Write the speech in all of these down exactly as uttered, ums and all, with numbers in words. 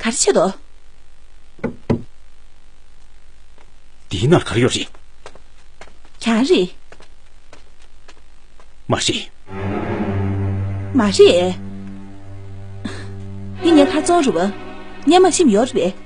ག་རེ་བྱེད་དོ། འདིའི་ནང་ག་རེ་ཡོད་རེད། གྱང་རེད། མ་རེད། མ་རེད། འདི་ངའི་ཁ་བཙོང་རེད་པ། ངས་མ་ཤེས་ཡོད་རེད་པས།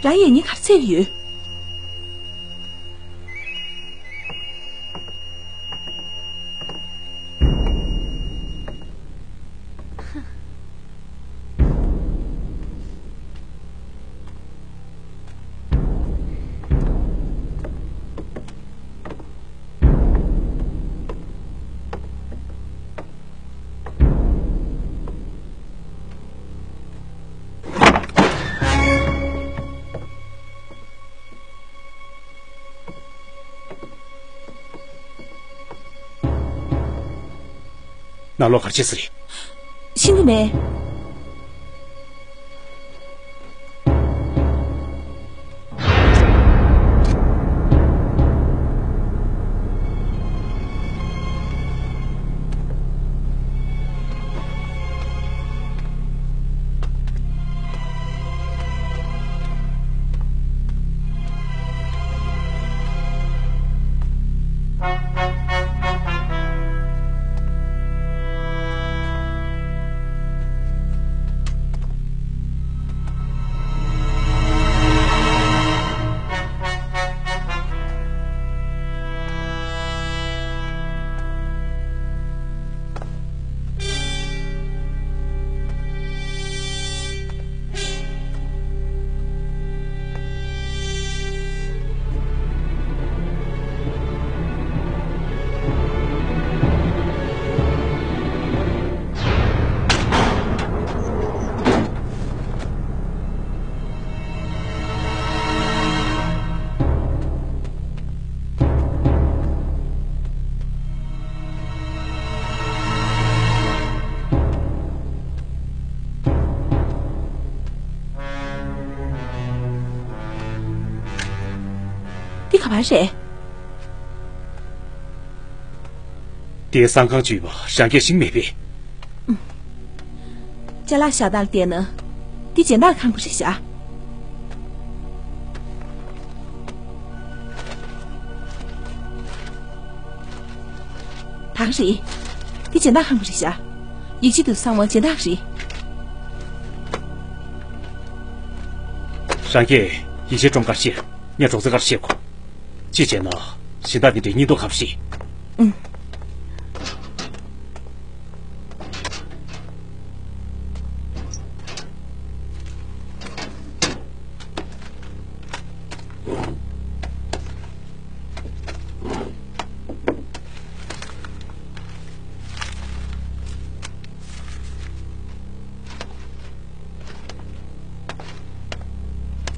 རང་ཡིན་ནའི་ག་རེ་འཚོལ་གྱི་ཡོད། ནང་ལོགས་ག་རེ་བྱེད་ས་རེད། ཤེས་ཀྱི་མེད། འདི་ག་པར་རེད། དེའི་གསང་ཁང་བཅུ་པ་རང་སྐད་ཤེས་མེད་པས། ཅ་ལག་བཞག་སྟངས་ལ་བལྟས་ན། འདི་སྦྱིན་བདག་ཁང་པ་རེད་ཤག་ད་ག་རེད། འདི་སྦྱིན་བདག་ཁང་པ་རེད་ཤག་ཡིག་ཆ་དེ་ཚོ་ཚང་མ་སྦྱིན་བདག་རེད། རང་སྐད་ཡིག་ཆའི་སྒྲོམ་ཁར་བཤད། ངས་སྒྲོག་ཙེ་ཁར་བཤད་དགོས། གཅིག་བྱས་ན་སྦྱིན་བདག་དེ་འདྲའི་སྙིང་སྟོབས་ག་པར་རེད། ཨུམ།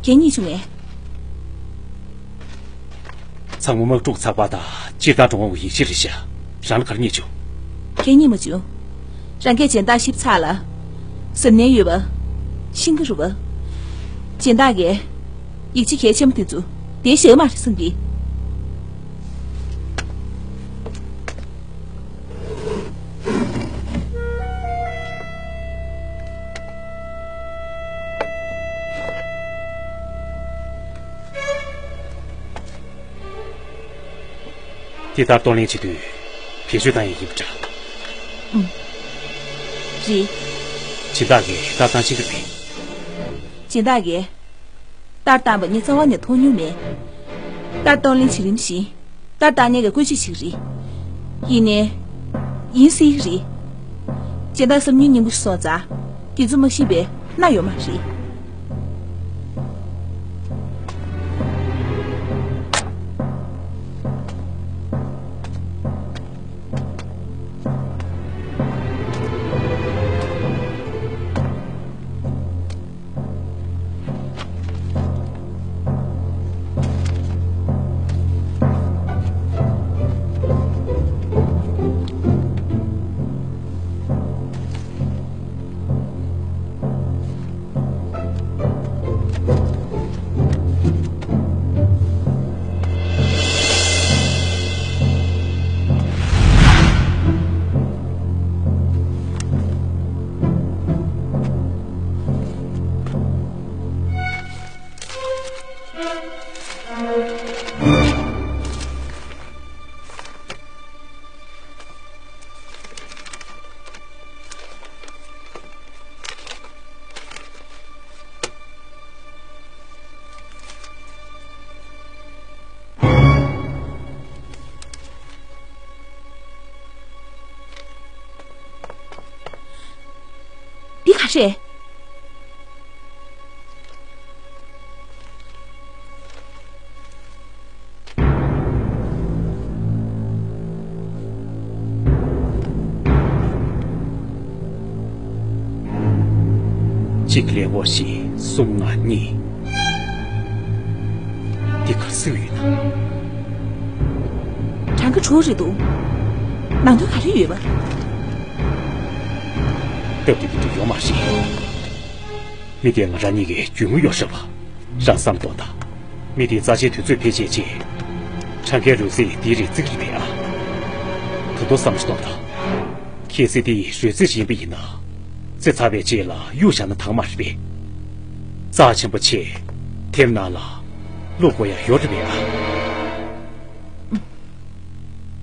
གད་སྙིགས་བྱུང་ངས། ཚང་མ་དམག་འཁྲུག་ཚགས་པར་དང་སྤྱིར་བཏང་འགྲོ་འོང་གི་ཡིག་ཆ་རེད་ཤག་རང་ལ་ག་རེ་རྙེད་བྱུང་། གད་སྙིགས་མ་བྱུང་། རང་སྐད་སྦྱིན་བདག་ཞིབ་ཚགས་ལ། གཟབ་ནན་ཡོད་པ། ཤེས་ཀྱི་རེད་པ། སྦྱིན་བདག་གིས། ཡིག་ཆ་གལ་ཆེན་པོ་དེ་ཚོ་དེ་བཞག་མ་རེད་བསམ་གི། དེ་ལྟར་གཏོང་ལེན་བྱེད་དུས་བེད་སྤྱོད་བཏང་ཡས་ཡིན་པ་འདྲ། ཨུམ། རེད། སྦྱིན་བདག་གིས་ལྟར་བཏང་ཤེས་ཀྱི་རེད། སྦྱིན་བདག་གིས། རྟར་བཏང་བ་ངས་རྩ་བ་ནས་མཐོང་མྱོང་མེད། རྟར་གཏོང་ལེན་བྱེད་རིམ་བཞིན། རྟར་བཏང་མཁན་གྱི་བཀོལ་སྤྱོད་ཅིག་རེད། ཡིན་ནའི། ཡིན་སྲིད་ཀྱི་རེད། སྦྱིན་བདག་བསམ་ཉུང་སྙིང་པོ་ཞིག་སོང་ཙང་། དེ་ཚོ་མ་ཤེས་པའི་གནའ་ཡོད་མ་རེད། རེད། གཅིག་ཀླད་ཀོར་བཞི་གསུམ་ལྔ་གཉིས། འདི་གར་སེལ་ཡོད་ན། གྲངས་ཀ་དྲུག་རེད་འདུག་ནང་དོན་ག་རེ་ཡོད་པ། སྟབས་བདེ་འདི་འདྲ་ཡོད་མ་རེད། མི་དེ་ང་རང་གཉིས་ཀའི་རྒྱུས་མངའ་ཡོད་ཤག་པ། རང་བསམ་གཏོང་དང་། མི་དེའི་རྩ་ཆེའི་དུས་ཚོད་ཕལ་ཆེར་ཅིག་གྲངས་ཀའི་རོལ་རྩེད་འདིའི་རིགས་བརྩི་གི་རེད་པས་ཨ། ད་དུང་བསམ་བློ་གཏོང་དང་། གལ་སྲིད་དེ་རོལ་རྩེད་ཅིག་ཡིན་པ་ཡིན་ན། རྩེད་ཚར་བའི་རྗེས་ལ་གཡུག་བཞག་ན་ཐང་མ་རེད་པས། རྩ་ཆེན་པོ་ཆེ་དེབ་ནང་ལ་བླུག་དགོས་ཡ་ཡོད་རེད་པས་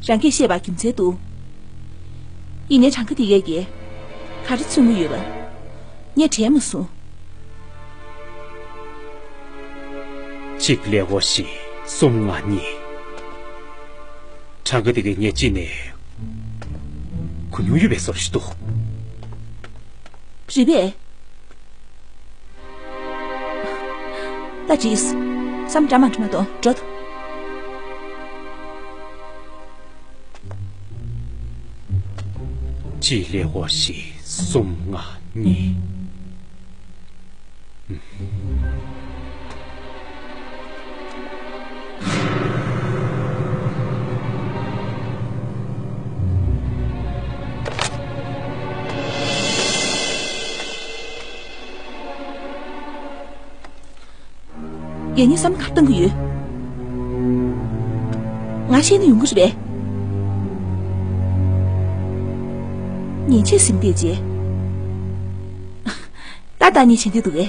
ཨ། རང་གིས་བཤད་པ་རྒྱུ་མཚན་འདུག་ཡིན་ནའི་གྲངས་ཀ་འདི་གས་ཀྱིས་ག་རེ་མཚོན་གྱི་ཡོད་པ། ངས་དྲན་མ་སོང་། གཅིག་ཀླད་ཀོར་བཞི་གསུམ་ལྔ་གཉིས། གྲངས་ཀ་འདི་གས་ངས་ཅི་ནས་གོ་མྱོང་ཡོད་པའི་བཟོ་ཞིག་འདུག་རེད་པས། ད་བྲིས། བསམ་འགྲམ་མ་འགྲོ་མ་གཏོང་འགྲོ། གཅིག་ཀླད་ཀོར་བཞི་གསུམ་ལྔ་གཉིས། ཡང་སྙིང་བསམ་ག་བཏང་གི་ཡོད། ང་ཤེས་ན་ཡོང་གི་རེད་པས། ཉེན་ཆེ་ཟིན་བསྡད་རྗེས། ད་ལྟ་ཉེན་བྱེད་འདོད་འདུག་གས།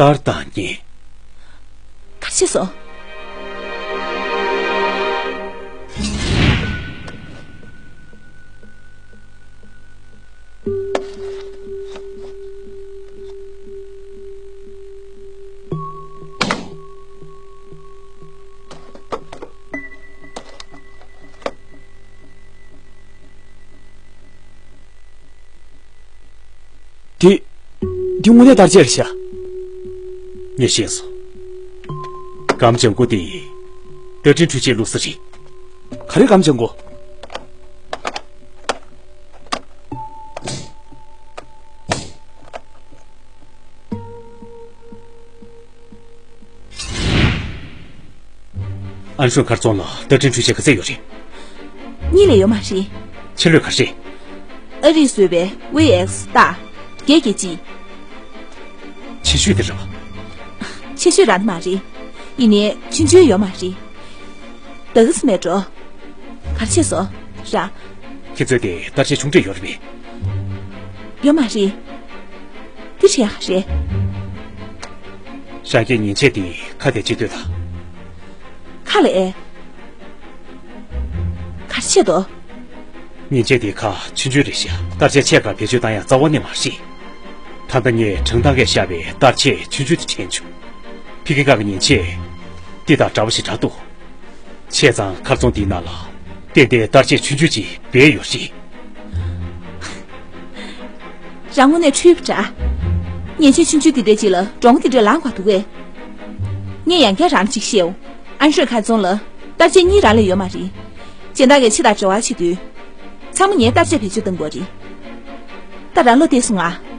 ལྟར་བཏང་ཉེན། ག་རེ་བྱས་སོང་། དེ། འདི་དངོས་གནས་ལྟར་ཆད་རེད་ཤག་ངས་ཤེས་སོང་། སྒམ་ལྗང་གུ་དེ་རྟ་མགྲིན་འཕྲུལ་ཆས་བླུགས་ས་རེད། ག་རེ་སྒམ་ལྗང་གུ། ཨན་ཧྲོས་མཁར་རྫོང་ལ་རྟ་མགྲིན་འཕྲུལ་ཆས་ག་ཚད་ཡོད་རེད། གཉིས་ལས་ཡོད་མ་རེད། ཆེ་ལོས་ག་རེ་རེད། ཨ་རིས་བཟོས་པའི་ཝེ་ཨེག་སི་སྟག་བརྒྱད་བརྒྱད་གཅིག་ཆེ་ཤོས་དེ་རེད་པ། ཆེ་ཤོས་རང་མ་རེད། ཡིན་ནའི་ཆུང་ཆུང་ཡོད་མ་རེད། ད་ག་སེ་མེད་འགྲོ། ག་རེ་བྱས་སོང་། ར། ཁྱེད་ཚོའི་དེ་གཏར་ཆས་ཆུང་གྲས་ཡོད་རེད་པས། ཡོད་མ་རེད། དེ་བྱས་ཡག་རེད། རང་གིས་ཉེན་ཆས་དེ་ཁ་དེ་ཅིག་ལྟོས་དང་། ཁ་ལ་ཨེ། ག་རེ་བྱས་འདུག་ཉེན་ཆས་དེ་ཁ་ཆུང་ཆུང་རེད་ཤག་གཏར་ཆས་ཆེ་ཁག་བེད་སྤྱོད་བཏང་ཡག་རྩ་བ་ནས་མ་རེད། ད་ལྟ་ངས་བྲང་ཐང་གས་བཞག་པའི་གཏར་ཆས་ཆུང་ཆུང་དེ་དྲན་བྱུང་། ཕི་ཀི་ཀ་གི་ཉེན་ཆས་འདི་དང་འདྲ་བ་ཞིག་འདྲ་འདུག་བྱས་ཙང་མཁར་རྫོང་འདིའི་ནང་ལ་ཏན་ཏན་གཏར་ཆས་ཆུང་ཆུང་ཅིག་སྦས་ཡོད་རེད། རང་དངོས་གནས་འཁྲུལ་པ་འདྲ། ཉེན་ཆས་ཆུང་ཆུང་འདི་འདྲ་ཅིག་ལ་འགྲོ་འོང་འདི་འདྲ་ལངས་དགོས་འདུག་གས། ངས་ཡང་བསྐྱར་རང་ལ་ཅིག་བཤད་འོང་། ཨན་ཧྲོས་མཁར་རྫོང་ལ་གཏར་ཆས་གཉིས་རང་ལས་ཡོད་མ་རེད། སྦྱིན་བདག་གིས་ཕྱི་དང་འབྲེལ་བ་བྱེད་དུས། ཚང་མ་ངའི་གཏར་ཆས་བེད་སྤྱོད་གཏང་དགོས་རེད། ད་རང་བློ་བདེ་སོང་ང་།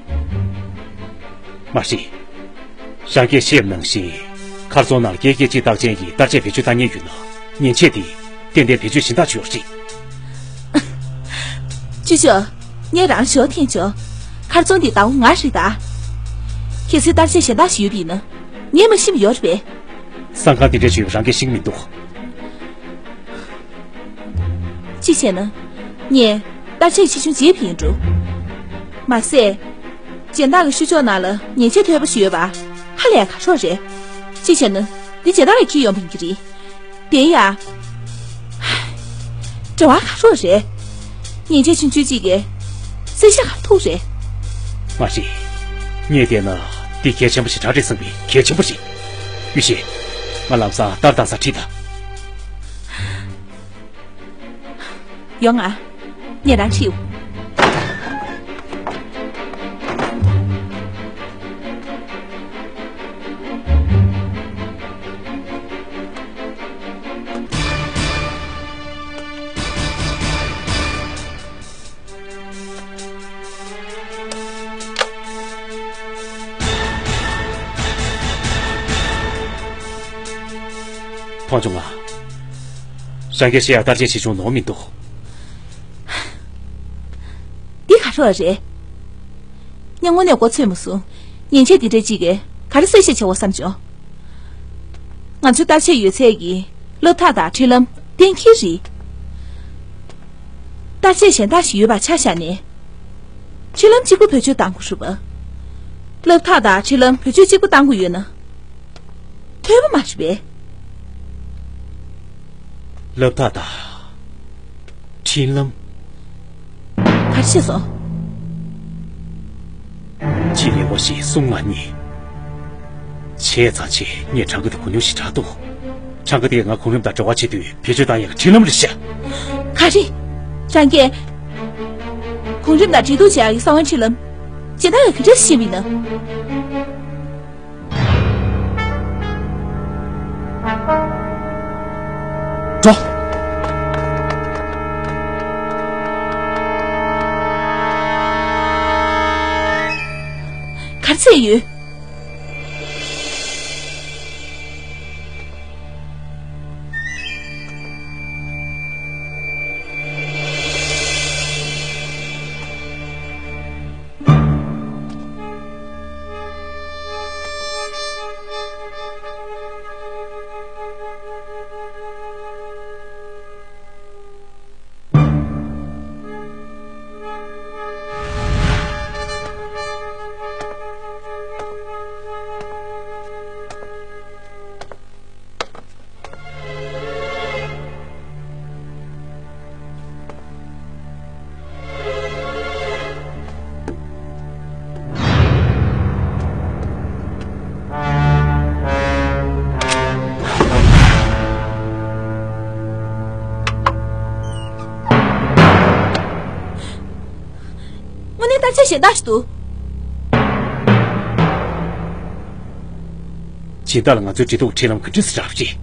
མ་རེད། རང་གིས་བཤད་པ་ནང་བཞིན། མཁར་རྫོང་ནང་ལ་བརྒྱད་བརྒྱད་གཅིག་རྟགས་ཅན་གྱི་གཏར་ཆས་བེད་སྤྱོད་བཏང་མཁན་ཡོད་ན། ཉེན་ཆས་དེ་ཏན་ཏན་བེད་སྤྱོད་གཞན་དག་བྱེད་ཡོད་རེད། ཅོ་ཅོ། ངས་རང་ཞོ་འཐེན་ཆོག་མཁར་རྫོང་འདི་ཟླ་བ་ང་རེད་ད། གལ་སྲིད་གཏར་ཆས་གཞན་དག་ཞིག་ཡོད་པ་ཡིན་ན། ངས་མ་ཤེས་པ་ཡོད་རེད་པས། སྲང་ཁང་དེ་འདྲ་ཞིག་ཡོད་པ་རང་གིས་ཤེས་ཀྱི་མི་འདུག་གཅིག་བྱས་ན། ངས་གཏར་ཆས་ཆེ་ཆུང་བརྗེས་པ་ཡིན་འགྲོ། མ་ཟད། སྦྱིན་བདག་གི་ཤུ་ཅོག་ནང་ལ་ཉེན་ཆས་ཐོལ་པ་ཞིག་ཡོད་པ། ཧ་ལས་ཁ་ཤོག་རེད། གཅིག་བྱས་ན། འདི་སྦྱིན་བདག་གིས་ཁྱེར་ཡོང་བ་ཡིན་གྱི་རེད། དེ་ཡ། འབྲེལ་བ་ཁ་ཤོག་རེད། ཉེན་ཆས་ཆུང་ཆུང་གཅིག་གིས་གསལ་བཤད་ག་ཐུག་རེད། མ་རེད། ངས་བལྟས་ན་འདི་གལ་ཆེན་པོ་ཞེ་དྲག་རེད་བསམ་པའི་གལ་ཆེན་པོ་རེད། ཡུས་ཤིན། ང་ལམ་སང་གཏར་བཏང་ས་ཁྲིད་དང་། ཡོང་ང་། ཉེ་རང་ཁྲིད། ཕོན་ཆུང་ང་། རང་གིས་བཤད་ཡ་བརྟག་དཔྱད་བྱེད་བྱུང་ནོར་མི་འདུག་འདི་ག་རེ་རེད། ངས་དངོས་གནས་མགོ་ཚོས་མ་སོང་། མཉེན་ཆས་འདི་འདྲ་གཅིག་གིས་ག་རེ་གསལ་བཤད་བྱེད་འོ་བསམ་བྱུང་། ང་ཚོའི་བརྟག་དཔྱད་ཡོད་ཚད་ཀྱི་སློབ་ཐག་དང་འཕྲིན་ལམ་གཏན་འཁེལ་རེད། བརྟག་དཔྱད་གཞན་དག་ཞིག་ཡོད་པ་ཆ་བཞག་ནས། འཕྲིན་ལམ་གཅིག་པུ་བེད་སྤྱོད་གཏང་དགོས་རེད་པ། སློབ་ཐག་དང་འཕྲིན་ལམ་བེད་སྤྱོད་གཅིག་པུ་གཏང་དགོས་ཡོད་ན། ཐོས་པ་མ་རེད་པས། སློབ་ཐག་དང་། འཕྲིན་ལམ། ག་རེ་བྱས་སོང་། ཅི་ལེ་བ་ཞིག་གསུང་ང་ཉེ། བྱས་ཙང་ཆེ་ངས་གྲངས་ཀ་དེ་གོ་མྱོང་ཞིག་དྲག་འདུག་གྲངས་ཀ་དེ་ང་གོང་རིམ་དང་འབྲེལ་བ་བྱེད་དུས་བེད་སྤྱོད་བཏང་ཡག་འཕྲིན་ལམ་རེད་ཤག་ག་རེ། རང་གིས། གོང་རིམ་དང་འབྲེལ་གཏུག་བྱེད་ཡག་གི་གསང་བའི་འཕྲིན་ལམ། སྦྱིན་བདག་གིས་ག་འདྲ་ཤེས་པ་ཡིན་ན། འགྲོ། ག་རེ་བྱས་ཡོད། དངོས་གནས་བརྟག་དཔྱད་གཞན་དག་ཞིག་འདུག་སྦྱིན་བདག་ལ་ང་ཚོའི་འབྲེལ་གཏུག་འཕྲིན་ལམ་ག་འདྲ་སེ་རག་པ་རེད།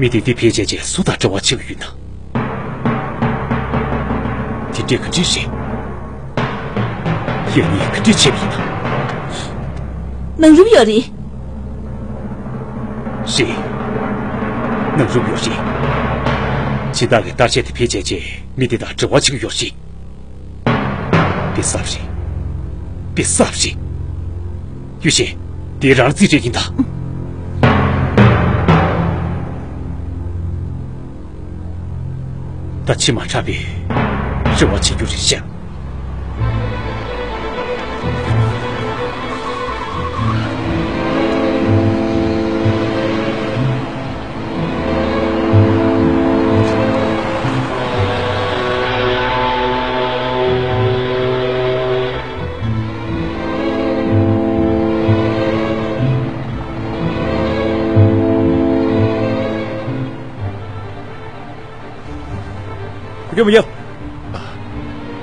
མི་དེ་འདི་ཕལ་ཆེར་ཅིག་སུ་དང་འབྲེལ་བ་ཆེ་བ་ཡོད་ན། དེ་འདྲས་ག་འདྲས་རེད། ཡང་ནི་ག་འདྲས་བྱས་པ་ཡིན་ན། ནང་རུབ་ཡོད་རེད། རེད། ནང་རུབ་ཡོད་རེད། སྦྱིན་བདག་གི་བརྟག་དཔྱད་དེ་ཕལ་ཆེར་ཅིག་མི་དེ་དང་འབྲེལ་བ་ཆེ་བ་ཡོད་རེད། དཔེ་གསར་པ་རེད། དཔེ་གསར་པ་རེད། ཡུས་ཤིན། དེ་རང་རྩིས་རེད་ཡིན་ད། ད་ཕྱི་མ་དྲག་པའི་རེ་བ་བྱེད་རྒྱུ་རེད་ཤག་ཡོད་མི་ཡོད།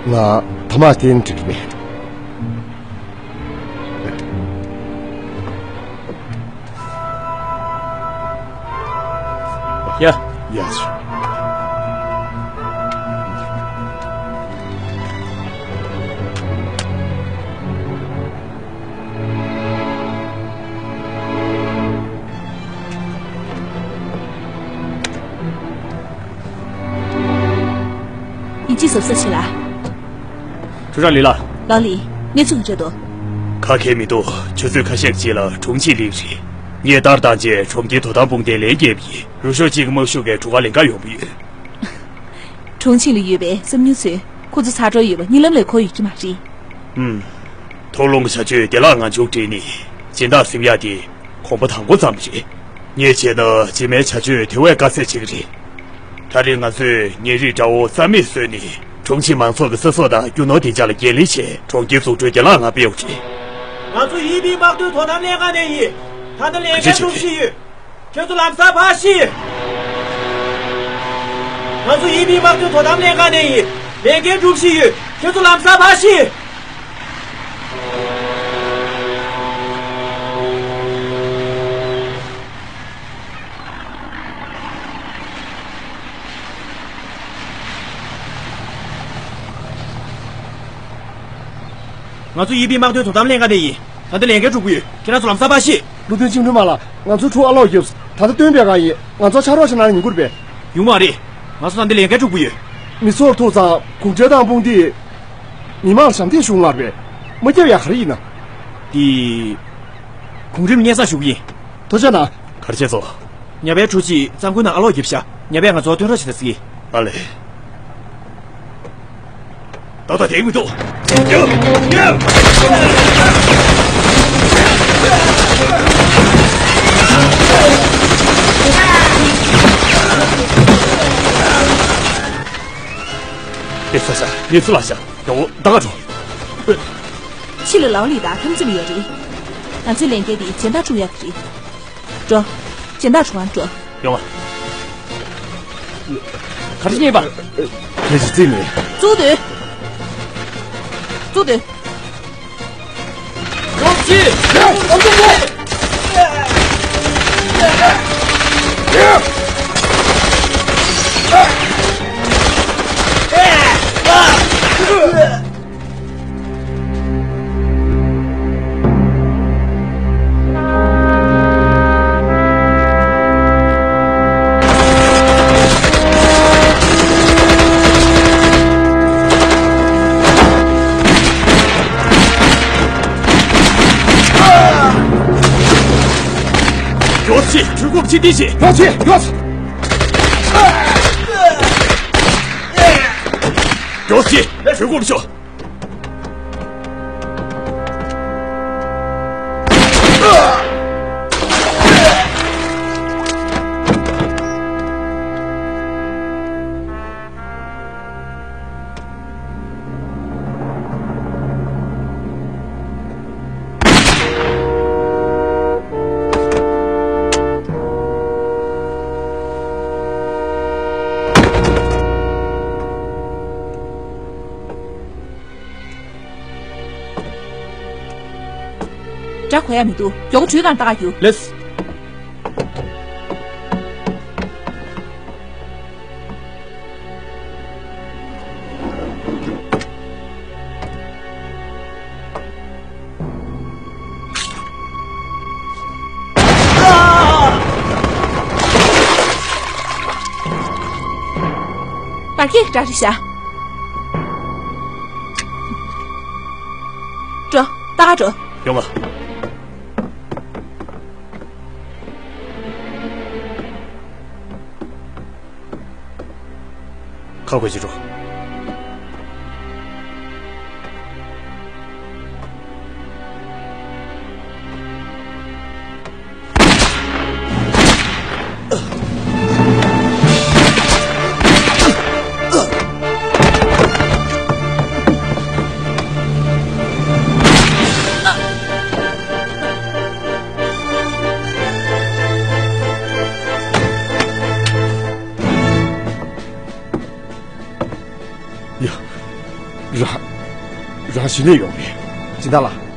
ང་ཐ་མག་སྟེར་འགྲིག་གི་མེད། ཡ། ཡ། ཡིན་གཅིག་གཟབ་གཟབ་བྱེད་ལ། ཁྲུའུ་ཀྲང་ལི་ལགས། ལགས་ལགས། གནས་ཚུལ་ག་འདྲ་འདུག་ག་གེ་མི་འདུག་ཆུ་ཚོད་ཁ་ཤས་རྗེས་ལ་གྲོང་ཆིང་ལིའུ་རེད། ངས་ལྟར་བཏང་རྗེས་གྲོང་ཁྱེར་དོ་དམ་དཔུང་སྡེར་ལན་བརྒྱབ་པ་ཡིན། རུ་ཤོག་གཅིག་གི་དམག་ཤུགས་ཀྱིས་གྲུ་ཁ་ལེན་ག་ཡོང་གི་ཡོད། གྲོང་ཆིང་ལ་ཡོད་པའི་གསང་ཉུལ་ཚོས་ཁོ་ཚོ་ཚ་དྲོད་ཡོད་པ་གཉིད་ལམ་ལས་གོ་ཡོད་ཀྱི་མ་རེད། ཨུམ། ཐོག་རླུང་གི་བྱ་སྤྱོད་བདེ་བླག་ངང་མཇུག་སྒྲིལ་ནས་སྦྱིན་བདག་ཟིན་ཡག་དེ་གོམ་པ་དང་པོ་ཙམ་རེད། ངས་བྱས་ན་རྗེས་མའི་བྱ་སྤྱོད་དེ་བས་དཀའ་ཚེགས་ཆེ་གི་རེད། ད་རེས་ང་ཚོས་ཉེ་རིགས་དགྲ་བོ་རྩ་མེད་བཟོས་ནས་གྲོང་ཁྱེར་མང་ཚོགས་ཀྱི་ཚེ་སྲོག་དང་རྒྱུ་ནོར་བདེ་འཇགས་ལ་འགན་ལེན་བྱས། གྲོང་ཁྱེར་འཛུགས་སྐྲུན་བདེ་བླག་ངང་སྤེལ་བ་རེད། ང་ཚོ་ཡིན་པའི་དམག་དོན་དོ་དམ་ལྷན་ཁང་ནས་ཡིན། ད་ལྟ་ལས་ཀ་སྒྲུབ་བཞིན་ཡོད། ཁྱོད་ཚོ་ལམ་སང་ཕར་ཤི། ང་ཚོ་ཡིན་མིན་དམག་དོན་དོ་དམ་ལྷན་ཁང་ནས་ཡིན། ལས་འགན་སྒྲུབ་བཞིན་ཡོད། ཁྱེད་ཚོ་ལམ་སང་ཕར་ཤོག་ང་ཚོ་ཡིན་པའི་དམག་དོན་དོ་དམ་ལྷན་ཁང་ནས་ཡིན། ད་ལྟ་ལས་འགན་སྒྲུབ་ཀྱི་ཡོད། ཁྱེད་རང་ཚོ་ལམ་སང་ཕར་ཤོག་བློ་མཐུན་ཆིང་ཀྲུང་མ་ལགས། ང་ཚོ་ཕྲུ་གུ་ཨ་ལོག་རྒྱབ། ད་ལྟ་སྟོན་པའི་སྒང་ཡིན། ང་ཚོ་ཕྱག་རོགས་ཞིག་གནང་ན་ཉན་དགོས་རེད་པས། ཡོང་མ་རེད། ང་ཚོ་ད་ལྟ་ལས་འགན་སྒྲུབ་ཀྱི་ཡོད། མི་ཚོགས་ཐུག་ཙང་གུང་ཁྲན་ཏང་དཔུང་སྡེས་མི་མང་ལ་ཞབས་འདེགས་ཞུ་གི་མ་རེད་པས། མ་རྒྱབ་ཡག་ག་རེ་ཡིན་ན། འདི། གོང་རིམ་སྙན་སེང་ཞུ་གི་ཡིན། ཐུགས་རྗེ་གནང་། ག་རེ་བྱས་སོང་། ཉ་པའི་ཕྲུ་གུ་གཅིག་གཙང་ཁུལ་ནང་ཨ་ལོག་བརྒྱབ་ཤག་ཉ་པས་ང་ཚོར་སྟོན་རོགས་བྱེད་ཟེར་གྱི། ཨ་ལས། ད་ལྟ་དེ་མི་འདུག་དེ་ས་ཤ་ནི་ཚུ་ལ་ཤ་ཡོ་ད་ག་འགྲོ། ཕྱི་ལ་ལའོ་ལི་དང་ཁྱམས་ཚུལ་ཡོད་རེད། ང་ཚོའི་ལས་འགན་དེ་སྦྱིན་བདག་ཁྲུང་ཡག་གི་རེད། འགྲོ། སྦྱིན་བདག་ཁྲུང་ཨང་འགྲོ། ཡོང་བ། ག་རེ་ཉེས་པ། ཁྱེད་ཀྱིས་རྩིས་མེད། བཙུགས་སྡོད། བཙུགས་སྡོད། ཡོང་ཅི། ཡོང་ཅི། ཡོ་ཆི། གྲོས་སྐོར་ཕྱི་འདི་ཞིག་ཡོ་ཆི། ཡོ་ཆི། ཡོ་ཆི། གྲོས་སྐོར་ཤོག་དགྲ་གོ་ཡ་མི་འདུག་མགྱོགས་པོ་གྲུའི་སྒང་ལྟ་ག་རྒྱུགས། ལགས། བར་གྱི་དགྲ་རེད་ཤག་འགྲོ། ལྟ་ག་འགྲོ། ཡོང་ང་། ཁ་དགོད་ཅིག་འགྲོ། ཡ། རང་། རང་གཞི་ནས་ཡོང་མེད། སྦྱིན་བདག་ལགས།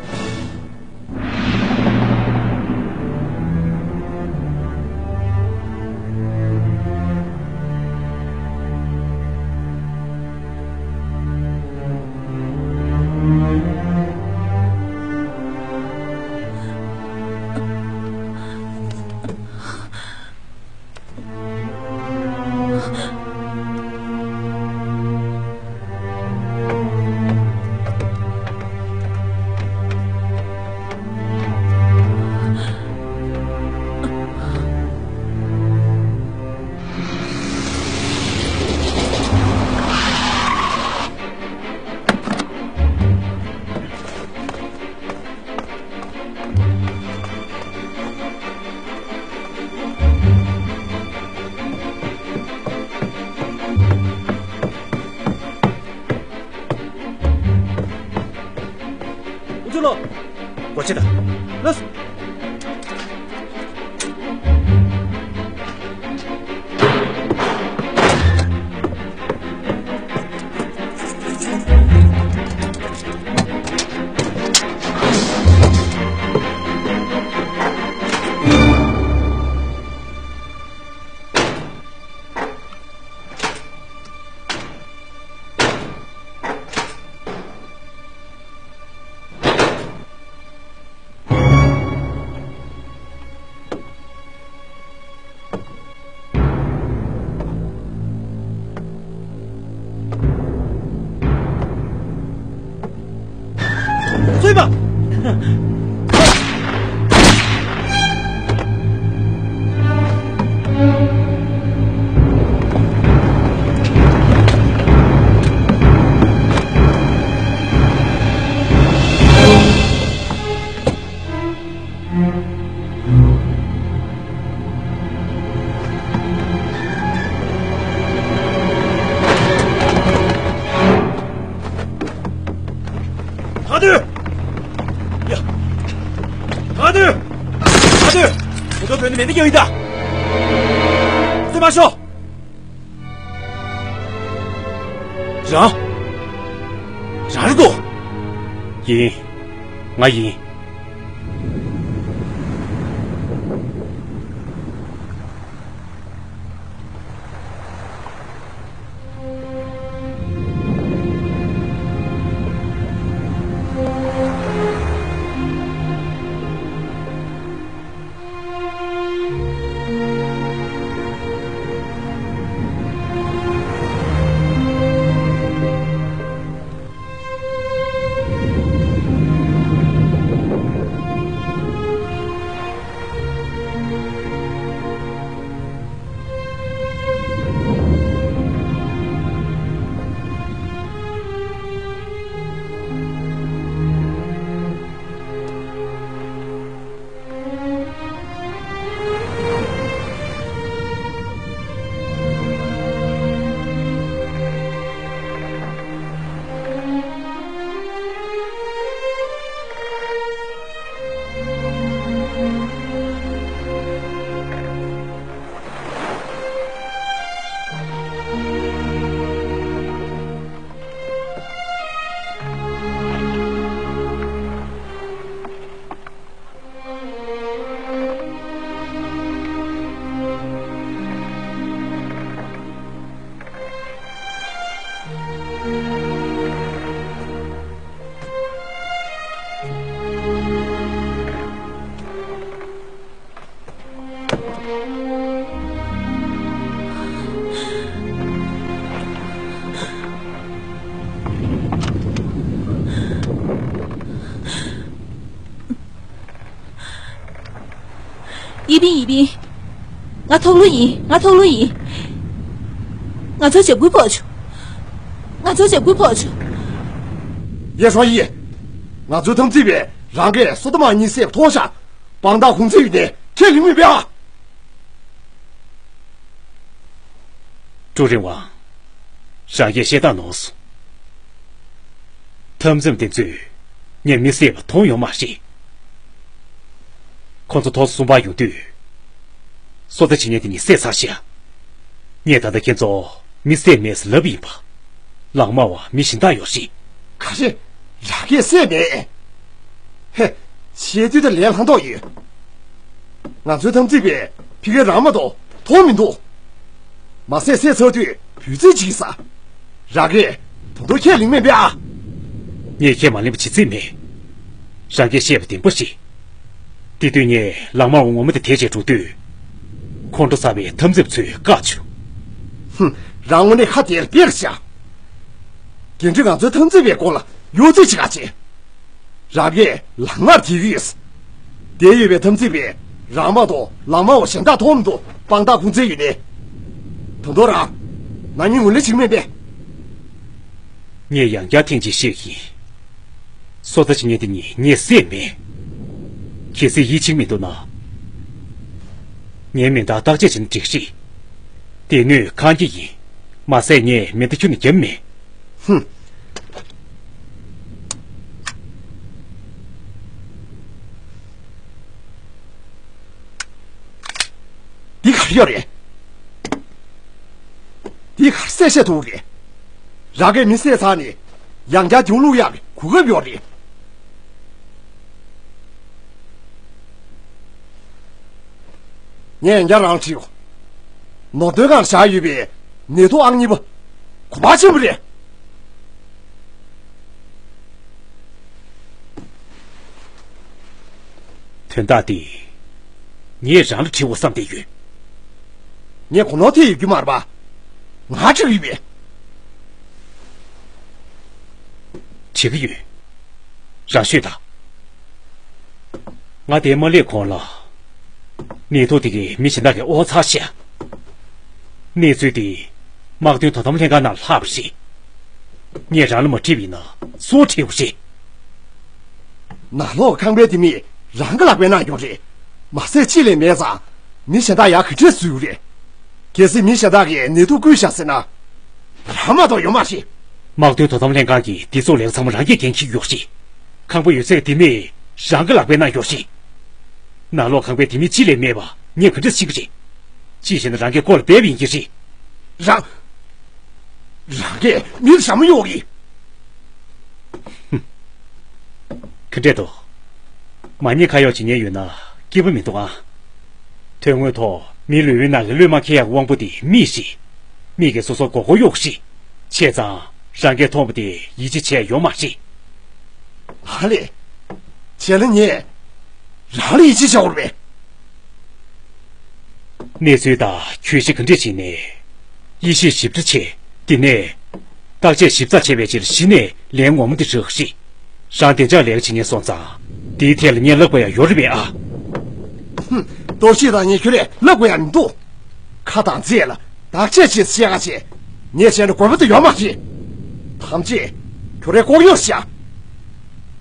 ཨུ་ཚུགས་ལོ། སྒོ་ཕྱེ་དང་། ལགས་སོ། ཐང་དུ། ཡ། ཐང་དུ། ཐང་དུ། ཁོ་ཚོ་བོད་ནི་མེད་ནི་ཀྱང་ཡིན་ད། སེམས་མ་ཤོག་རང་། རང་རེད་དོ། ཡིན། ང་ཡིན། ཡིན་པིན། ཡིན་པིན། ང་ཐོག་ལོ་ཡིན། ང་ཐོག་ལོ་ཡིན། ང་ཚོར་འཇབ་རྒོལ་ཕོག་བྱུང་། ང་ཚོར་འཇབ་རྒོལ་ཕོག་བྱུང་། ཡེ་ཧྲོ་ཡི། ང་ཚོའི་འཐབ་འཛིང་པས་རང་གིས་སོ་ཏ་མ་གཉིས་བསད་པ་མཐོང་ཤག་དཔང་རྟགས་ཁུངས་བཙན་ཡོད་ནས་ཁས་ལེན་མི་འབད་ཨ། ཀྲུའུ་རིན་ཝང་། རང་གིས་བཤད་སྟངས་ནོར་སོང་། འཐབ་འཛིང་དེ་ཚོས་ངས་མི་བསད་པ་མཐོང་ཡོད་མ་རེད། ཁོ་ཚོ་ཐོག་གསུམ་པར་ཡོང་དུས། སོ་ཏ་བྱེད་མཁན་དེ་གཉིས་བསད་ཚར་ཤག་ངས་ད་ལྟ་ཁྱེད་ཚོ་མི་བསད་མེད་ཟེར་ལབ་ཡིན་པ། ལག་དམར་བ་མི་གཞན་དག་ཡོད་རེད། ག་རེ། རང་གིས་བསད་མེད། ཧེ། བཤད་དུས་ད་ལན་ལྷག་མདོག་ཡོད། ང་ཚོའི་འཐབ་འཛིང་པས་ཕ་གིའི་རང་མ་གཏོགས་མཐོང་མི་འདུག་མ་ཟད་བསད་ཚར་དུས་འབོད་ཚིག་ཅིག་ཟ། རང་གིས་ད་དུང་ཁས་ལེན་མི་འབད་ཨ། ངས་ཁས་མ་ལེན་པ་བྱེད་རྩིས་མེད། རང་གིས་བཤད་པ་བདེན་པ་རེད། དེ་དུས་ངས་ལག་དམར་བ་ངོ་མ་དེ་དེད་བྱས་འགྲོ་དུས། ཁོང་ཁྲོ་ཟ་བའི་འཐབ་འཛིང་པ་ཚོས་བཀག་བྱུང་། ཧུམ། རང་དངོས་གནས་ཁ་དེར་དཔེ་ལ་བཞག་འགན་འཁྲི་ང་ཚོའི་འཐབ་འཛིང་པའི་སྐོར་ལ་གཡོ་རྩིས་བྱེད་ག་བྱེད། རང་གིས་ལག་དམར་དེད་ཀྱི་ཡོད། དེ་ཡོད་པའི་འཐབ་འཛིང་པས་རང་མ་གཏོགས་ལག་དམར་བ་གཞན་དག་མཐོང་མི་འདུག་དཔང་རྟགས་ཁུངས་བཙན་ཡོད་ནས། ད་དུང་རང་། ནག་ཉེས་ངོས་ལེན་བྱེད་ཀྱི་མེད་པས། ངས་ཡང་བསྐྱར་ཐེངས་གཅིག་བཤད་ཀྱི་ཡིན། སོ་ཏ་བྱེད་མཁན་དེ་གཉིས་ངས་བསད་མེད། གལ་སྲིད་ཡིད་ཆེས་མི་འདུག་ན། ངའི་མེ་མདའ་བརྟག་དཔྱད་བྱས་ན་འགྲིག་རེད། དེ་སྣོད་ཁེངས་ཀྱི་ཡིན། མ་ཟད་ངས་མེ་མདའ་ཁྱོན་ནས་བརྒྱབ་མེད། ཧུམ། འདི་ག་རེ་ཡོད་རེད། འདི་ག་རེ་གསལ་བཤད་ཐུབ་རེད། རང་གིས་མི་བསད་ཚར་ནས་ཡང་བསྐྱར་རྒྱུགས་བླུག་ཡག་གི་གོ་སྐབས་ཡོད་རེད། ངས་ཡང་བསྐྱར་རང་ལ་དྲིས། ནོར་དོན་སྒང་ལ་བཞག་ཡོད་པའི་ནད་ཐོག་ཨང་གཉིས་པ། གོ་འཕང་ཆེན་པོ་རེད། དོན་དག་འདི། ངས་རང་ལ་དྲི་བ་བསམ་བསྡད་ཡོད། ངས་གོ་ནོར་ཐེབས་ཡོད་རྒྱུ་མ་རེད་པ། ང་འཁྲིད་ཀྱི་ཡོད་པས། བྱེད་ཀྱི་ཡོད། རང་ཤོད་དང་། ང་དེར་མ་སླེབས་གོང་ལ། ནད་ཐོག་དེ་གའི་མི་གཞན་དག་གིས་དབོར་ཚར་ཤག་གནས་ཚུལ་དེ་དམག་དོན་དོ་དམ་ལྷན་ཁང་ནང་ལྷག་པ་རེད། ངས་རང་ལ་མ་དྲིས་པ་ཡིན་ན་སུར་དྲིས་པ་རེད། ནང་ལོགས་ཁང་པའི་དེ་མིན་རང་གི་ལག་པའི་ནང་ཡོད་རེད། མ་ཟད་གཅིག་ལས་མེད་ཙང་། མི་གཞན་དག་ཡར་ག་འདྲས་འཛུལ་རེད། གལ་སྲིད་མི་གཞན་དག་གིས་ནད་དུག་བསྐུས་བཞག་ཟེར་ན། རང་མ་གཏོགས་ཡོད་མ་རེད། དམག་དོན་དོ་དམ་ལྷན་ཁང་གི་སྡེ་ཚོགས་ལས་ཚང་མ་རང་གིས་འགན་འཁྱེར་ཡོད་རེད། ཁང་པ་ཡོད་ཚད་དེ་མིན་རང་གི་ལག་པའི་ནང་ཡོད་རེད། ནང་ལོགས་ཁང་པའི་དེ་མིན་གཅིག་ལས་མེད་པ་ངས་ག་འདྲས་ཤེས་ཀྱི་རེད། གཅིག་བྱས་ན་རང་གིས་མགོ་ལ་སྦས་པ་ཡིན་གྱི་རེད། རང་། རང་གིས་མི་ལ་ཞྭ་མོ་གཡོག་གི། ག་འདྲས་འདུག་མ་ཉེས་ཁ་གཡོག་བྱེད་མཁན་ཡོད་ན་སྐྱིད་པོ་མི་འདུག་ཨ། དོན་དངོས་ཐོག་མིའི་ལུས་པོའི་ནང་གི་གློད་མ་ཁེལ་ཡག་དབང་པོ་དེ་མིག་རེད། མིག་གིས་སོ་སོར་མགོ་སྐོར་གཡོག་རེད། བྱས་ཙང་རང་གིས་མཐོང་བ་དེ་ཡིད་ཆེས་བྱས་ཡོད་མ་རེད། ཨ་ལས། བྱས་ན་ངས་རང་ལ་ཡིད་ཆེས་བྱ་བར་བས། གནས་ཚུལ་དང་གྱོད་གཞི་ག་འདྲས་བྱས་ནས་དབྱེ་ཞིབ་ཞིབ་ཕྲ་བྱས། དེ་ནས་བརྟག་དཔྱད་ཞིབ་ཚགས་བྱས་པའི་ཕྱིར་གཞི་ནས་ལན་ངོ་མ་དེ་རག་རེད། རང་བདེ་འཇགས་ལས་ཀ་བྱེད་མཁན་སོང་ཙང་དེའི་ཐད་ལ་ངས་ལབ་དགོས་ཡག་ཡོད་རེད་པས་ཨ། ཧུམ། གཏོར་བཤིག་དང་ཉེས་ཁྱོད་རས་ལབ་དགོས་ཡག་མི་འདུག་ཁ་དང་རྩེ་ལ་བརྟག་དཔྱད་བྱས་བཤད་ག་བྱས། ངས་བཤད་ན་དགོས་པ་དེ་ཡོད་མ་རེད། ཐམས་ཅད་ཁྱོད་རས་ལྐོག་གཡོ་བྱས།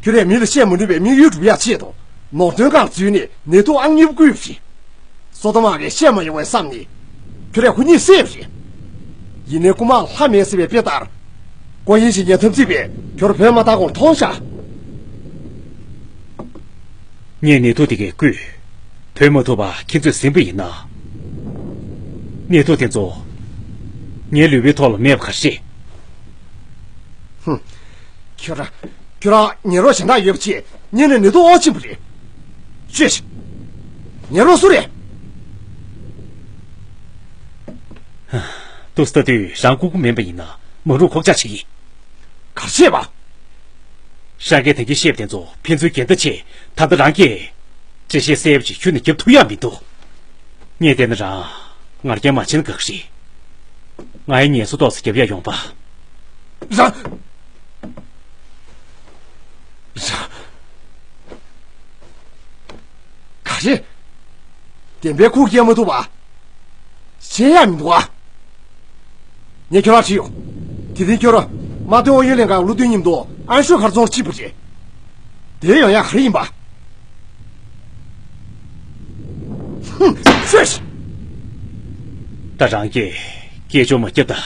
ཁྱོད་རས་མི་ལ་བཤད་མ་ནུས་པའི་དམིགས་ཡུལ་སྒྲུབ་ཡག་ཆེད་དུ་ནོར་དོན་ཁང་འཛུལ་ནས་ནད་དུག་ཨང་གཉིས་པ་བསྐུས་པ་རེད། སོ་ཏ་དམག་གིས་བཤད་མ་ཡོང་བས་བསམ་ནས། ཁྱོད་རས་ཁོ་གཉིས་བསད་པ་རེད། ཡིན་ནའི་རྐུ་མ་ལྷ་མེད་ཟེར་བའི་དཔེ་ལྟར། ཀོ་ཡིན་ཞིག་ཉན་ཐབས་བརྩིས་པས་ཁྱོད་བོད་མ་བཏང་གོང་མཐོང་ཤག་ངས་ནད་དུག་དེ་གས་བསྐུས། བོད་མ་ཐུབ་པ་ཁྱེད་ཚོས་ཟིན་པ་ཡིན་ན། ནད་དུག་དེ་ཚོ་ངའི་ལུས་པོའི་ཐོག་ལ་མེད་པ་ག་རེ་རེད། ཧུམ། ཁྱོད་རང་། ཁྱོད་རང་ཉན་རོགས་གཞན་དག་ཡོད་པ་ཅིག་ཉན་ནས་ནད་དུག་དབོར་ཕྱིན་པ་རེད། ཤོད་ཤིག་ཉན་རོགས་སུ་རེད། ཏུ་སྟ་དུས་རང་ལྐུགས་པ་མིན་པ་ཡིན་ན་མ་རུང་ཁོག་ཆག་ཞིག་ཡིན། ག་རེ་བྱས་པ། ཧྲ་གིས་ད་གིན་བཤད་པ་དེ་ཚོ་ཕན་ཚུན་འགལ་ཟླ་ཆེ། ད་ལྟ་རང་གིས་འགྲེལ་བཤད་གསལ་པོ་ཞིག་ཁྱོན་ནས་རྒྱབ་ཐུབ་ཡག་མི་འདུག་ངས་བལྟས་ན་རང་ང་རྒྱལ་མ་ཆེ་ན་དགའ་གི་རེད། ང་ཡི་ངལ་གསོ་ཏོག་ཙམ་རྒྱབ་ཡག་ཡོང་པ། རང་། རང་། ག་རེ། བདེན་པའི་ཁུག་སྐྱེལ་མ་ཐུབ་པ། བཤད་ཡག་མི་འདུག་ཨ། ངས་ཁྱོད་རང་ཁྲིད་ཡོང་། དེ་རིང་ཁྱོད་རང་དམག་དོན་ཨུ་ཡོན་ལྷན་ཁང་བློ་མཐུན་མཉམ་དུ་ཨན་ཤོ་མཁར་རྫོང་ལ་ཁྲིད་པ་རེད། དེ་ཡོང་ཡག་ག་རེ་ཡིན་པ། ཧུམ། ཤོད། ད་རང་གིས་སྐད་ཅོར་མ་བརྒྱབ་ད།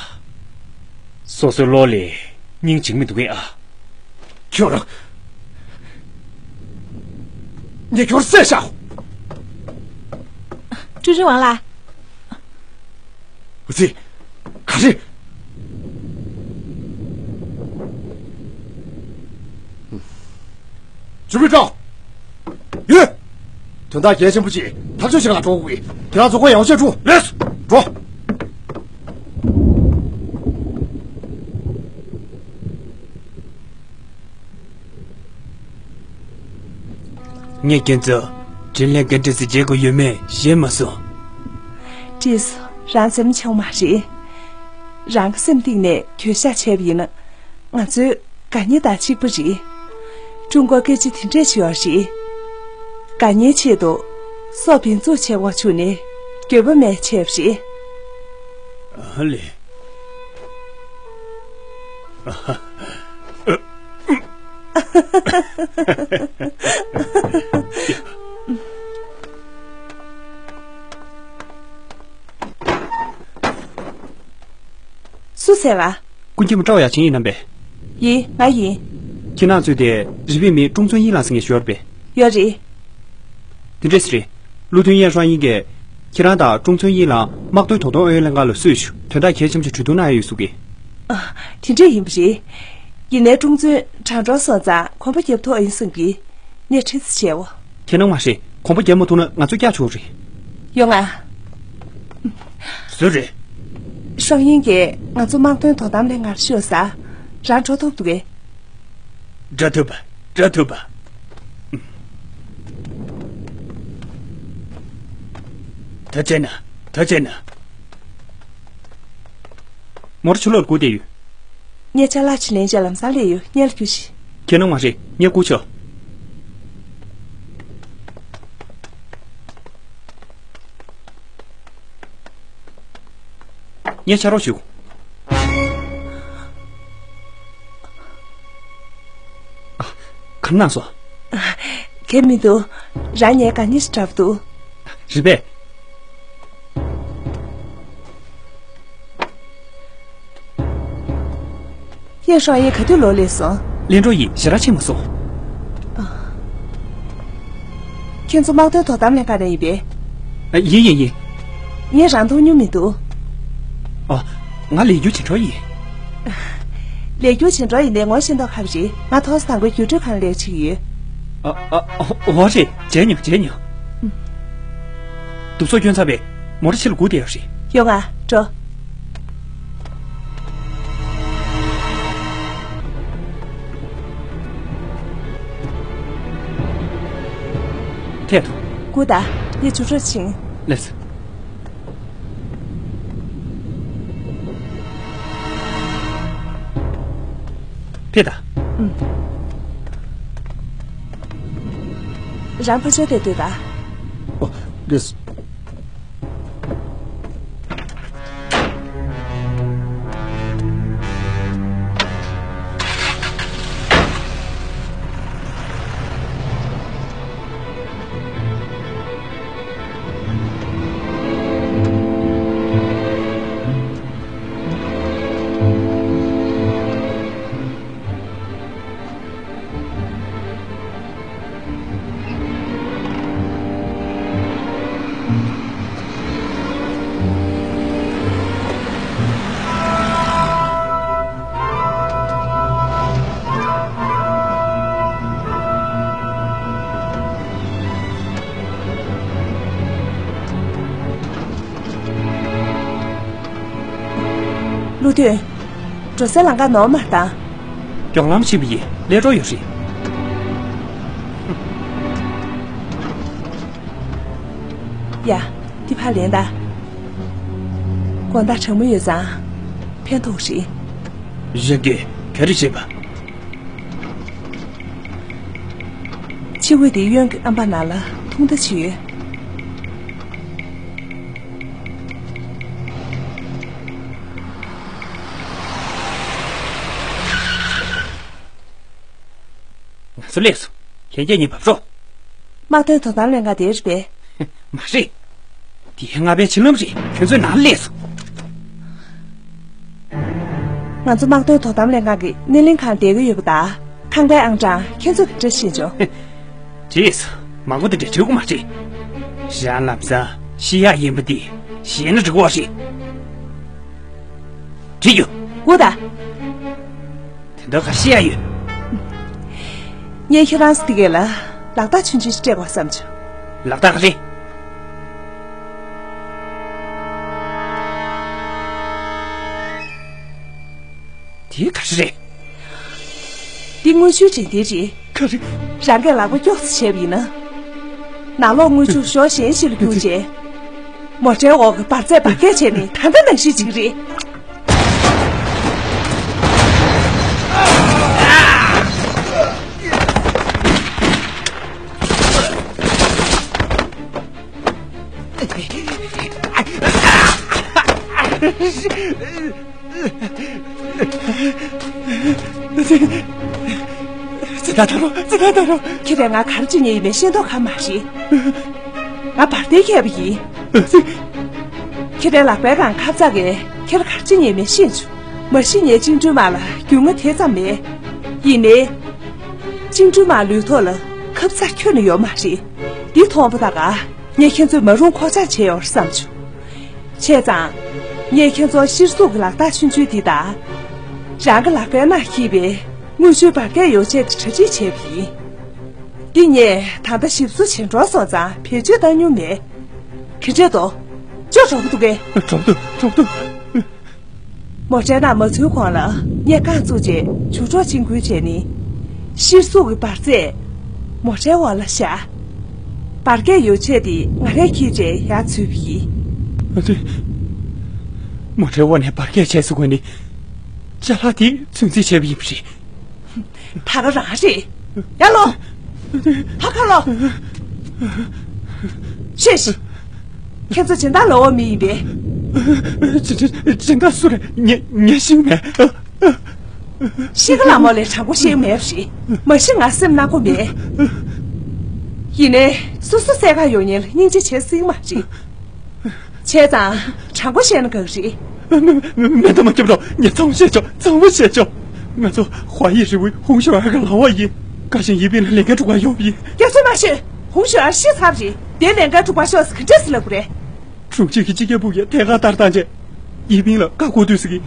སོ་སོའི་བློ་ལ་སྙིང་རྗེ་མི་འདུག་གས་ཨ། ཁྱོད་རང་། ངས་ཁྱོད་བསད་བཞག་ཀྲུའུ་ཅུན་ཝང་ལགས། ཨུ་ཙི། ག་རེ། ཇུ་མི་ཀྲོའུ། ཡོད། དོན་དག་གལ་ཆེན་པོ་ཅིག་ཐག་གཅོད་བྱེད་ག་འགྲོ་དགོས་ཀྱི། ཁྱེད་རང་ཚོ་ཁོ་ཡག་པོ་བྱས་འགྲོ། ལགས་སོ། འགྲོ། ངས་ཁྱེད་ཚོ་དྲིན་ལན་ག་འདྲ་ཞིག་འཇལ་དགོས་ཡོད་མེད་ཤེས་མ་སོང་། ཀྲིས། རང་འཛེམ་ཆོག་མ་རེད། རང་གི་སེམས་གཏིང་ནས་གྱོད་བཤགས་བྱས་པ་ཡིན་ན། ང་ཚོའི་དགའ་ཉེ་དང་གཅིག་པ་རེད། ཀྲུང་གོར་སྐད་ཆ་དེ་འདྲས་བྱས་པ་རེད། དགའ་ཉེའི་ཆེད་དུ་སྲོག་བེམ་ཚུགས་བྱས་པ་བྱུང་ནས་འགྱོད་པ་མེད་བྱས་པ་རེད། ཨ་ལེ། སུ་ཟེར་བ། ཀུན་མཁྱེན་པ་ཀྲའོ་ཡ་ཆིང་ཡིན་ནམ་པས། ཡིན། ང་ཡིན། ཁྱེད་རང་ཚོའི་དེ་རི་པིན་མི་ཀྲུང་ཚུན་དབྱིན་ལགས་ཟེར་མཁན་ཞིག་ཡོད་རེད་པས། ཡོད་རེད། དེ་འདྲས་རེད། བློ་མཐུན་ཡན་ཧྲང་དབྱིན་གྱིས་ཁྱེད་རང་དང་ཀྲུང་ཚུན་དབྱིན་ལགས་དམག་དོན་དོ་དམ་ཨུ་ཡོན་ལྷན་ཁང་ལ་སུས་ཞུ་དོན་དག་གལ་ཆེན་པོ་ཞིག་གྲོས་བསྡུར་གནང་ཡ་ཡོད་གསུང་གི། ཨ། དེ་འདྲས་ཡིན་པ་རེད། ཡིན་ནའི་ཀྲུང་ཚུན་གྲང་འགྲོ་སོང་ཙང་གོམ་པ་རྒྱབ་ཐུབ་ཨ་ཡིན་གསུང་གི། ངས་ཁྲིད་ཚེ་བྱས་འོ། ཁྱེད་རང་མ་ཤེས། གོམ་པ་རྒྱབ་མ་ཐུབ་ན་ང་ཚོ་སྐྱག་ཆོག་རེད། ཡོང་ང་། སུ་རེད། ཧྲང་ཡིན་གྱིས་ང་ཚོ་དམག་དོན་དོ་དམ་ལས་ངར་ཤོད་ས། རང་འགྲོ་ཐུབ་འདུག་གས། འགྲོ་ཐུབ་པ། འགྲོ་ཐུབ་པ། ད་བྱས་ན། ད་བྱས་ན། མོར་ཆུ་ལོག་སྒུག་བསྡད་ཡོད། ངས་ཅ་ལག་ཕྱིར་ལེན་བྱས་ལམ་སང་སླེབས་ཡོད། སྔོན་ལ་རྒྱུགས་ཤིག་ཁྱེད་རང་མ་རེད། ངས་སྒུག་ཆོག་ངས་ཕྱག་རོགས་ཞུ། ཨ། ག་རེ་གནང་སོང་། གལ་མི་འདུག་རང་ངའི་དགའ་ཉེ་ཞིག་འདྲ་པོ་འདུག་རེད་པས། གཡས་ཧྲོང་གཡས་ག་དུས་ལོག་སླེབས་སོང་། གླིང་གྲོ་ཡིས་ཞེ་དྲག་ཕྱིན་མ་སོང་། ཁྱེད་ཚོ་དམག་དོན་དོ་དམ་ལྷན་ཁང་ནས་ཡིན་པས། ཡིན་ཡིན་ཡིན། ངས་རང་མཐོང་མྱོང་མི་འདུག་ཨ། ང་ལས་འགུལ་བྱེད་འགྲོ་ཡིན། ལས་འགུལ་བྱེད་འགྲོ་ཡིན་ནའི་ངོ་ཤེས་མདོག་ཁ་པོ་རེད། ང་ཐོག་ས་དང་པོའི་རྒྱུགས་སྤྲོད་ཁང་ལ་ལས་བྱེད་ཀྱི་ཡོད། ཨ་ཨ་ཨ། འོ་རེད། མཇལ་མྱོང་མཇལ་མྱོང་། དུག་སོགས་བསྐྱོན་ཚར་བས་མོ་ཊ་ཕྱི་ལ་སྒུག་བསྡད་ཡོད་རེད། ཡོང་ང་འགྲོ། ཐད་དོ། སྒུག་ད། ངས་རྒྱུགས་སྤྲོད་ཕྱིན། ལགས་སོ། ཕེབས་དང་། ཨུམ། རང་ཕར་ཕྱོགས་དེར་སྡོད་དང་། ཨོ། ལགས་སོ། ཀླུ་སྟོན། འགྲོ་སའི་ལམ་ཁ་ནོར་མ་བཏང་། མགྱོགས་ལམ་ཞིག་པ་ཡིས་སླེབས་འགྲོ་ཡོད་རེད། ཡ། འདི་ཕར་ལེན་ད། དགོང་དག་གྲང་མོ་ཡོད་ཙང་། ཕན་ཐོགས་རེད། གཞན་གྱིས་ག་རེ་བྱེད་པ། ཕྱི་དབུས་དེའི་གཡོན་གྱི་ཨམ་བག་ནང་ལ་ཐུང་མདའ་ཅིག་ཡོད། ང་ཚོ་སླེབས་སོང་། ལྷན་རྒྱས་གཉིས་བབས་རོགས། དམག་དོན་དོ་དམ་ལྷན་ཁང་དེར་པས། མ་རེད། འདི་ལྔ་པའི་བྱིན་རླབས་རེད། ཁྱོད་ཚོའི་ནང་སླེབས་སོང་། ང་ཚོ་དམག་དོན་དོ་དམ་ལྷན་ཁང་གི་སྣེ་ལེན་ཁང་བསྡད་ཀྱི་ཡོད་པ་དང་། ཁང་པའི་ཨང་གྲངས་ཁྱེད་ཚོ་གིས་འདྲ་ཤེས་བྱུང་། བྲིས། མང་པོ་དེ་འདྲ་བྲིས་དགོས་མ་རེད། ཞང་ལམ་སང་ཤི་ཡག་ཡིན་པ་འདི་ཤེས་ན་འགྲིག་གི་རེད། བྲིས་རྒྱུ། སྒུག་ད། དེ་འདྲ་ག་ཤེས་ཡག་ཡོད། ངས་ཁྱེད་རང་ཚོ་དེ་གས་ལ་ལག་རྟགས་ཆུང་ཆུང་ཞིག་སྤྲད་དགོས་བསམ་བྱུང་། ལག་རྟགས་ག་རེ། དེ་ག་རེ་རེད། འདི་དངུལ་ཆུའི་འགྲན་བསྡུར་རེད། ག་རེ། རང་གིས་ལག་པ་ཀྱོག་ཙམ་བྱས་པ་ཡིན་ན། ནང་ལོགས་དངུལ་ཆུ་གཞོགས་གཞན་ཞིག་ལ་བསྐྱུར་རྗེས། མོ་ཊའི་འོག་གི་འབར་རྫས་འབར་གས་བྱས་ནས་ད་ལྟ་ནང་བཞིན་བྱེད་ཀྱི་རེད། ཙི་ད་ད་རོ། ཙི་ད་ད་རོ། ཁྱེད་རང་ང་ག་རེ་བྱེད་མཁན་ཡིན་མིན་ཤེས་མདོག་ཁ་མ་རེད། ང་འབར་མདེལ་འཁྱེར་བ་ཡིན། ཁྱེད་རང་ལག་པའི་སྒང་ཁབ་ཚག་གིས་ཁྱེད་རང་ག་རེ་བྱེད་མཁན་ཡིན་མིན་ཤེས་བྱུང་། མ་གཞི་ངས་བཅིངས་འགྲོལ་དམག་ལ་རྒྱུས་མངའ་དེ་ཙམ་མེད། ཡིན་ནའི། བཅིངས་འགྲོལ་དམག་ལུས་ཐོག་ལ་ཁབ་ཚག་ཁྱོན་ནས་ཡོད་མ་རེད། འདི་མཐོང་པ་ད་ག་ངས་ཁྱེད་ཚོའི་མ་རུངས་ཁོག་ཆག་བྱས་ཡོད་བསམ་བྱུང་། བྱས་ཙང་། ངས་ཁྱེད་ཚོར་གཤེར་གཟུགས་ཀྱི་ལག་རྟགས་ཆུང་ཆུང་འདི་དང་། རང་གི་ལག་པའི་ནང་འཁྱེར་བའི་དངུལ་ཆུའི་འབར་གས་ཡོ་བྱད་དེ་གྲ་སྒྲིག་བྱས་པ་ཡིན། འདི་ངས་ད་ལྟ་ཞིབ་བཟོ་བྱེད་འགྲོ་སོང་ཙང་བེད་སྤྱོད་བཏང་མྱོང་མེད། ག་འདྲས་འདུག་ཅོ་གྲོགས་པོ་འདུག་གས། གྲོགས་འདུག་གྲོགས་འདུག་མོ་ཊའི་ནང་མ་ཚུད་གོང་ལ་ངས་རྐང་བཙུགས་རྗེས་མཇུག་སྒྲོག་བཅིངས་འགུལ་བྱས་ནས། གཤེར་གཟུགས་ཀྱི་འབར་རྫས་མོ་ཊའི་འོག་ལ་བཞག་འབར་གས་ཡོ་བྱད་དེ་ང་རས་འཁྱེར་རྗེས་ཡར་འཛུལ་བ་ཡིན། ཨ་ཙི། མོ་ཊའི་འོག་ནས་འབར་གས་བྱས་སོང་བ་ནི། ཅ་ལག་དེ་ཚོད་འཛིན་བྱས་པ་ཡིན་པ་རེད། ད་ག་རང་རེད། ཡར་ལོངས། ཕར་ཁ་ལོག་ཤེས་ཤིག་ཁྱེད་ཚོ་སྦྱིན་བདག་ལོག་འོང་མི་ཡིན་པས། སྦྱིན་སྦྱིན་སྦྱིན་བདག་སུ་རེད། ངས་ངས་ཤེས་མེད། ཤི་ཁ་ལ་མོ་ལས་དྲང་པོ་བཤད་མེད་པ་རེད། མ་གཞི་ང་སེམས་ནག་པོ་མེད། ཡིན་ནའི་སོ་སོ་སེམས་ཁ་ཡོང་ཉེན་ལ་སྙིང་རྗེ་བྱེད་སྲིད་མ་རེད། བྱས་ཙང་དྲང་པོ་བཤད་ན་དགའ་གི་རེད། མེ་མེ་མེ་མེ་མདའ་མ་རྒྱབ་རོགས། ངས་ཚང་མ་བཤད་ཆོག་ཚང་མ་བཤད་ཆོག་ང་ཚོ་ཧྭ་ཡི་རི་བོའི་ཧུང་ཞོ་ཨར་གྱི་ལག་འོག་ཡིན། བཀའ་བཞིན་ཡི་པིན་ལ་ལས་འགན་སྒྲུབ་གར་ཡོང་བ་ཡིན། རྒྱ་མཚོ་མ་ཤོད། ཧུང་ཞོ་ཨར་ཤི་ཚར་རེད། དེ་ལས་འགན་སྒྲུབ་པར་ཤོག་ཟེར་ག་འདྲས་སེ་ལབ་དགོས་རེད། དྲུང་ཆེ་གི་སྤྱི་ཁྱབ་པུ་ཡིས་ཐད་ཀར་ལྟར་བཏང་རྗེས། ཡི་པིན་ལ་བཀའ་བསྒོ་དུས་ཟེར་གི།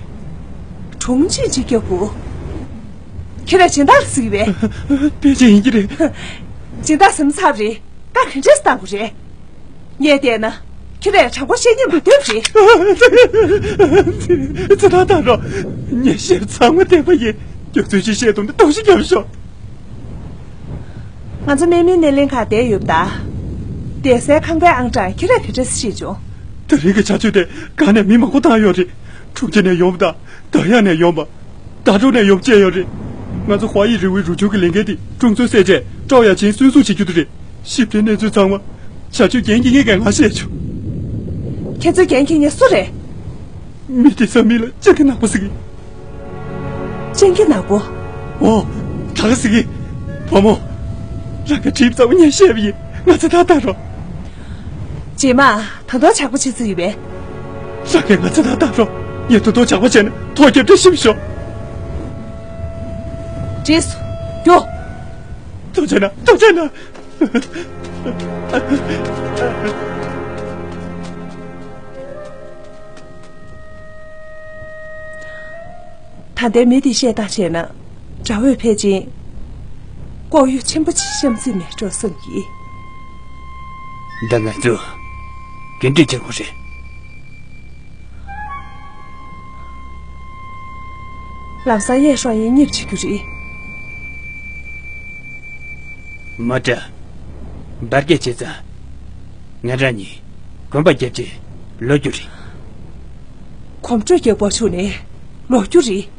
དྲུང་ཆེ་སྤྱི་ཁྱབ་པུ། ཁྱེད་རང་སྦྱིན་བདག་ལ་ཟེར་གི་བས། དཔེ་ཅན་ཡིན་གྱི་རེད། སྦྱིན་བདག་ཟེར་ཚར་རེད། བཀའ་ག་འདྲས་སེ་བཏང་དགོས་རེད། ངས་བལྟས་ན། ཁྱེད་རང་དྲང་པོ་བཤད་སྙིང་མ་འདོད་པ་རེད། ཚེ་ཐར་ཐར་རོགས། ངས་བཤད་ཚང་མ་བདེན་པ་ཡིན། རྒྱུ་མཚན་ཅིག་བཤད་ཐུབ་ན་གཏོང་ཤིག་རྒྱབ་ཤོག་ང་ཚོ་དམག་མིའི་སྣེ་ལེན་ཁང་བསྡད་ཡོད་པ་ད། བསྡད་སའི་ཁང་པའི་ཨང་གྲངས་ཁྱེད་རང་ག་འདྲས་ཤེས་བྱུང་། དེ་རིང་གི་བྱ་སྤྱོད་དེ་གང་ནས་མི་མང་པོ་བཏང་ཡོད་རེད། དྲུང་ཆེ་ནས་ཡོང་བ་དང་། ད་ཡག་ནས་ཡོང་བ། ད་འགྲོ་ནས་ཡོང་བ་བཅས་ཡོད་རེད། ང་ཚོ་ཧྭ་ཡི་རི་བོའི་རུ་ཆུང་གི་ལས་འགན་དེ་ཀྲུང་ཚོའི་སྲས་བཅས་ཀྲའོ་ཡ་ཆིན་སོན་སྲུང་བྱེད་རྒྱུ་དེ་རེད། ཞིབ་ཕྲའི་གནས་ཚུལ་ཚང་མ། བྱ་སྤྱོད་འགན་འཁྱེར་མཁན་གྱིས་ང་བཤད་ཆོག་ཁྱེད་ཚོའི་འགན་འཁྱེར་མཁན་སུ་རེད། མི་དེ་ས་མིང་ལ་སྤྱང་ཀི་ནག་པོ་ཟེར་གི། སྤྱང་ཀི་ནག་པོ། འོ། ད་ག་ཟེར་གི། བུ་མོ། རང་གི་གྲིབ་ཙམ་ངས་བཤད་པ་ཡིན། ང་ཚོ་ད་ལྟ་རོ། རྗེས་མ། ད་དུང་ཇག་པ་བྱེད་རྩིས་ཡོད་པས། རང་གིས་ང་ཚོ་ད་ལྟ་རོ། ངས་ད་དུང་ཇག་པ་བྱས་ན་ཐོག་རྒྱབ་སྟེ་ཤི་མི་ཤོག་རྗེས་སུ། རྒྱུགས། ཐུགས་རྗེ་གནང་། ཐུགས་རྗེ་གནང་། ད་ལྟའི་མི་དེ་བཤད་སྟངས་བྱས་ན། དགྲ་བོས་ཕལ་ཆེར་ལྐོག་གཡོ་ཆེན་པོ་ཅིག་བཤམས་རྩིས་མེད་འགྲོ་བསམ་གྱི། ད་ང་ཚོ་ག་འདྲ་བྱེད་དགོས་རེད། ལམ་སང་གཡས་ཤོག་གཡོན་གཉིས་བྱེད་རྒྱུ་རེད། མ་དྲ། འབར་གས་བྱས་ཙང་། ང་རང་གཉིས་གོམ་པ་བརྒྱབ་རྗེས་ལོག་རྒྱུ་རེད། གོམ་བགྲོད་རྒྱག་པར་ཞུགས་ནས་ལོག་རྒྱུ་རེད།